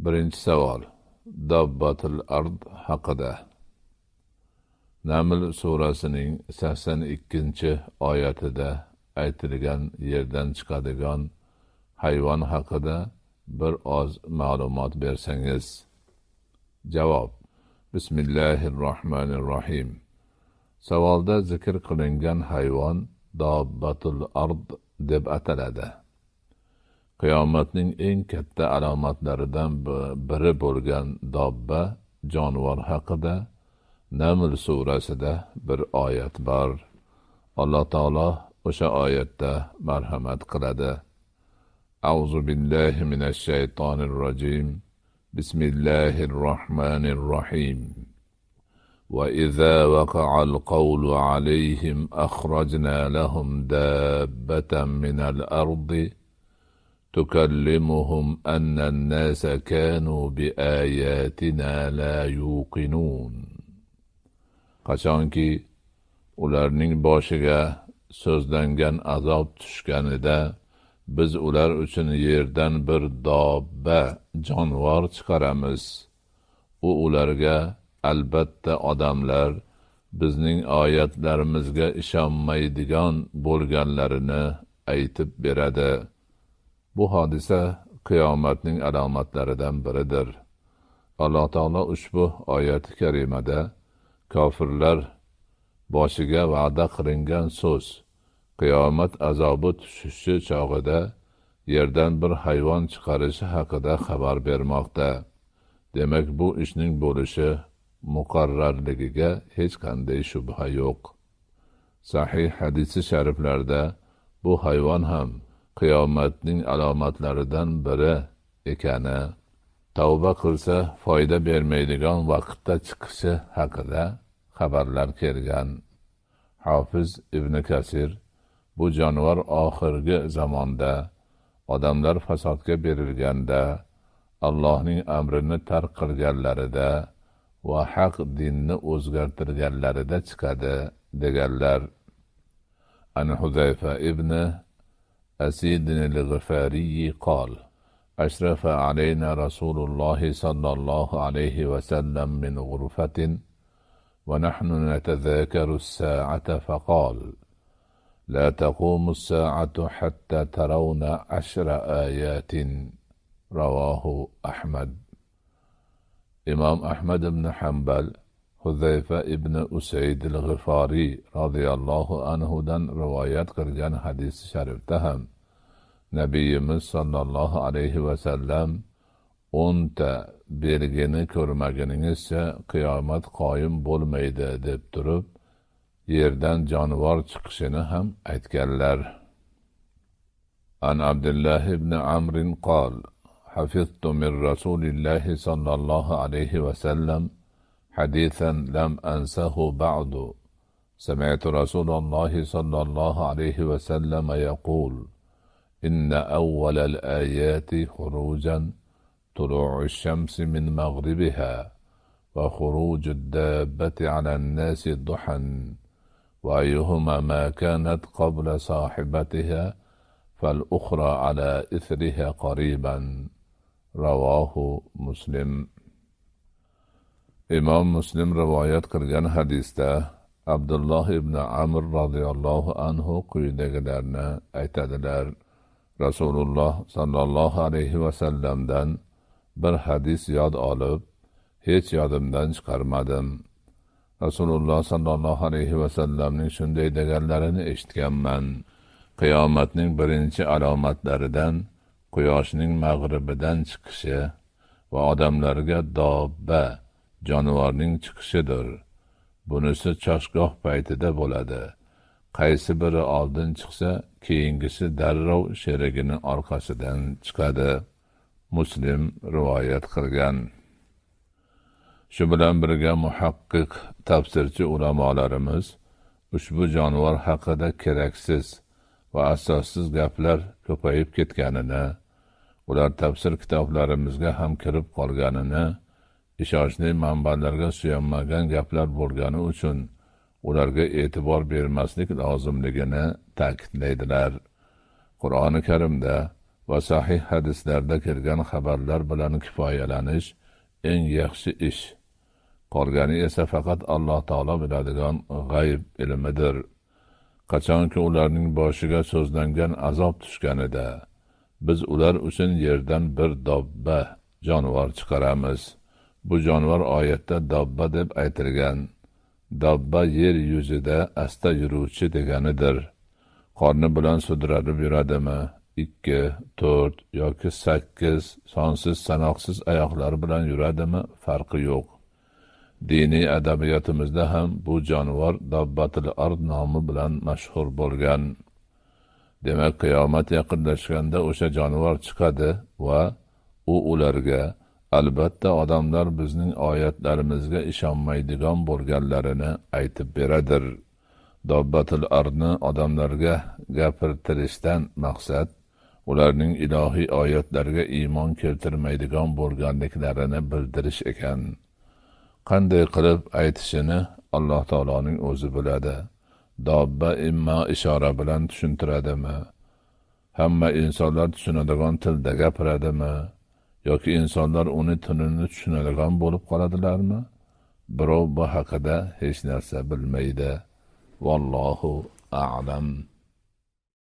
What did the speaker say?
Birinchi savol Dabbatul ard haqida. Naml surasining 82-oyatida aytilgan yerdan chiqadigan hayvon haqida bir oz ma'lumot bersangiz. Javob: Bismillahirrohmanirrohim. Savolda zikr qilingan hayvon Dabbatul ard deb ataladi. Qiyomatning eng katta alomatlaridan biri bo'lgan dobba jonivor haqida Naml surasida bir oyat bor. Alloh taolo o'sha oyatda marhamat qiladi. Auzu billahi minash shaytonir rojim. Bismillahirrohmanirrohim. وإذا وقع القول عليهم أخرجنا لهم دابة من الأرض تكلمهم أن الناس كانوا بآياتنا لا يوقنون. Qachonki ularning boshiga so'zlangan azob tushganida, biz ular uchun yerdan bir dobba jonivor chiqaramiz. U ularga albatta odamlar bizning oyatlarimizga ishonmaydigan bo'lganlarini aytib beradi. Bu hodisa qiyomatning alomatlaridan biridir. Alloh taolo ushbu oyati karimada kofirlar boshiga va'da qilingan so'z, qiyomat azobi tushishi chog'ida yerdan bir hayvon chiqarishi haqida xabar bermoqda. Demak, bu ishning bo'lishi muqarrarligiga hech qanday shubha yo'q. Sahih hadisi shariflarda bu hayvon ham qiyomatning alomatlaridan biri ekani, tavba qilsa foyda bermaydigan vaqtda chiqishi haqida xabarlar kelgan. Hofiz Ibn Kasir bu jonivor oxirgi zamonda odamlar fasodga berilganda, Allohning amrini tark qilganlarida va haq dinni o'zgartirganlarida chiqadi deganlar. An Huzayfa ibn Asid al-Ghifari قال: أشرف علينا رسول الله صلى الله عليه وسلم من غرفة ونحن نتذاكر الساعة، فقال: لا تقوم الساعة حتى ترون 10 آيات. رواه أحمد. Imom Ahmad ibn Hanbal Huzayfa ibn Usayd al-G'iforiy radhiyallohu anhudan rivoyat qilgan hadisi sharifda ham Nabiyimiz sallallohu alayhi va sallam 10 ta belgini ko'rmaguningizcha qiyomat qoyim bo'lmaydi deb turib, yerdan jonivor chiqishini ham aytganlar. An Abdullah ibn Amr qol: حفظت من رسول الله صلى الله عليه وسلم حديثا لم أنسه بعد. سمعت رسول الله صلى الله عليه وسلم يقول: إن أول الآيات خروجا طلوع الشمس من مغربها، وخروج الدابة على الناس ضحى، وأيهما ما كانت قبل صاحبتها فالأخرى على إثرها قريبا. رواه مسلم. Imom Muslim rivoyat qilgan hadisda Abdulloh ibn Amr radhiyallohu anhu quyidagilarni aytadilar: Rasululloh sallallohu alayhi va sallamdan bir hadis yod olib, hech yodimdan chiqarmadim. Rasululloh sallallohu alayhi va sallamning shunday deganlarini eshitganman: Qiyomatning birinchi alomatlaridan quyoshning mag'ribidan chiqishi va odamlarga dobba jonivorning chiqishidir. Bunisi choshgoh paytida bo'ladi. Qaysi biri oldin chiqsa, keyingisi darrov sherigining orqasidan chiqadi. Muslim rivoyat qilgan. Shu bilan birga muhaqqiq tafsirchi ulamolarimiz ushbu jonivor haqida keraksiz va asossiz gaplar ko'payib ketganini, ular tafsir kitoblarimizga ham kirib qolganini, ishonchli manbalarga suyanmagan gaplar bo'lgani uchun ularga e'tibor bermaslik lozimligini ta'kidlaydilar. Qur'oni Karimda Va sahih hadislarda kelgan xabarlar bilan kifoyalanish eng yaxshi ish. Qolgani esa faqat Alloh taolo biladigan g'ayb ilmidir. Qachonki ularning boshiga so'zlangan azob tushganida, biz ular uchun yerdan bir dobba, jonivor chiqaramiz. Bu jonivor oyatda dobba deb aytilgan. Dobba yer yuzida asta yuruvchi deganidir. Qorni bilan sudralib yuradimi? 2, 4 yoki 8 sonsiz sanoqsiz oyoqlari bilan yuradimi? Farqi yo'q. Diniy adabiyotimizda ham bu jonivor Dobbatul ard nomi bilan mashhur bo'lgan. Demak, qiyomat yaqinlashganda o'sha jonivor chiqadi va u ularga albatta odamlar bizning oyatlarimizga ishonmaydigan bo'lganlarini aytib beradir. Dobbatul ardni odamlarga gapirtirishdan maqsad ularning ilohiy oyatlarga iymon keltirmaydigan bo'lganliklarini bildirish ekan. Qanday qilib aytishini Alloh taoloning o'zi biladi. Dobba immo ishora bilan tushuntiradimi? Hamma insonlar tushunadigan tilda gapiradimi? Yoki insonlar uni tilini tushunadigan bo'lib qoladilarmi? Birov bu haqida hech narsa bilmaydi. Vallohu a'lam.